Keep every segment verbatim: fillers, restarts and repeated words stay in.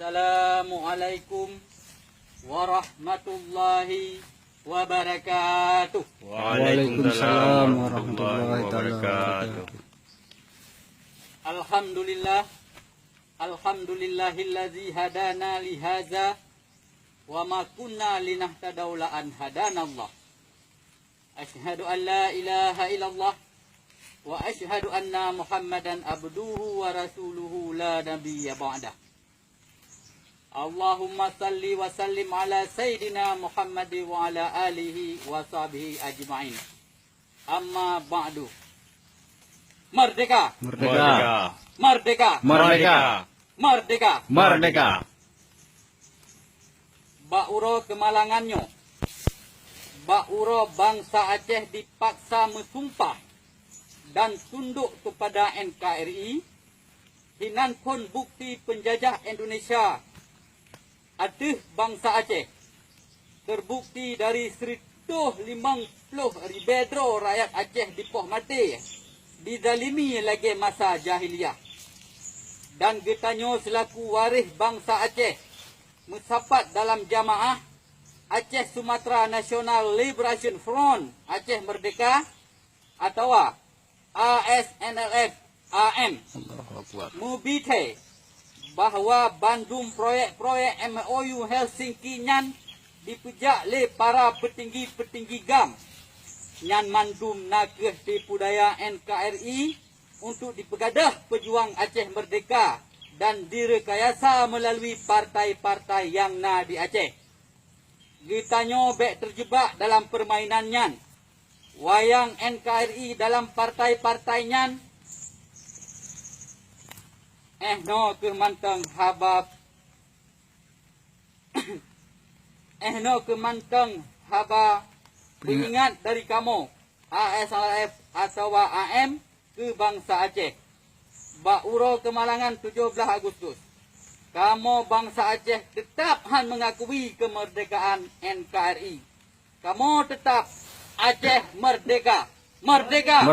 Assalamualaikum warahmatullahi wabarakatuh. Waalaikumsalam warahmatullahi taala wabarakatuh. Alhamdulillah. Alhamdulillahilladzi hadana lihaza wa ma kunna linahtadaw la an hadanallah. Asyhadu an la ilaha illallah wa asyhadu anna Muhammadan abduhu wa rasuluhu la nabiyya ba'dah. Allahumma salli wa sallim ala sayyidina Muhammad wa ala alihi wa sahbihi ajma'in. Amma ba'du. Merdeka! Merdeka! Merdeka! Merdeka! Merdeka! Merdeka! Bak uroe keumalangan nyoe, bak uroe bansa Aceh dipaksa meusumpah dan tundok keupada N K R I, hinan phon bukti peunjajah Indonesia ateueh bansa Aceh, teubukti dari sireutôh limong ploh ribée droe rakyat Aceh dipoh maté, dizalimi lagée masa jahiliyah. Dan geutanyoe seulaku waréh bansa Aceh, meusapat dalam jamaah Aceh Sumatra National Liberation Front, Aceh Merdeka, atawa A S N L F A M, Allahu Akbar. Meubi thée bahwa bandum proyek-proyek M O U Helsinki nyan dipeujak lé para peutinggi-peutinggi GAM. Nyan mandum na kheueh tipu daya N K R I untuk dipeugadôh peujuang Aceh Merdeka dan direkayasa meulalu partai-partai nyang na di Aceh. Geutanyoe bék teujeubak dalam peurmainan nyan. Wayang N K R I dalam partai-partai nyan, eh, noe kheueh mantong haba, eh, noe kheueh mantong haba peuingat dari kamoe, A S N L F atawa A M, keu bansa Aceh. Bak uroe keumalangan tujoh blaih Agustus, kamoe bansa Aceh teutab hán meungakui keumeurdekaan N K R I. Kamoe teutab Aceh merdeka! Merdeka!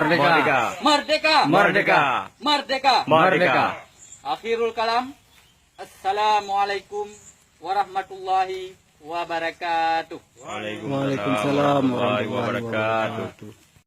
Merdeka! Merdeka! Akhirul kalam. Assalamualaikum warahmatullahi wabarakatuh. Waalaikumsalam warahmatullahi wabarakatuh.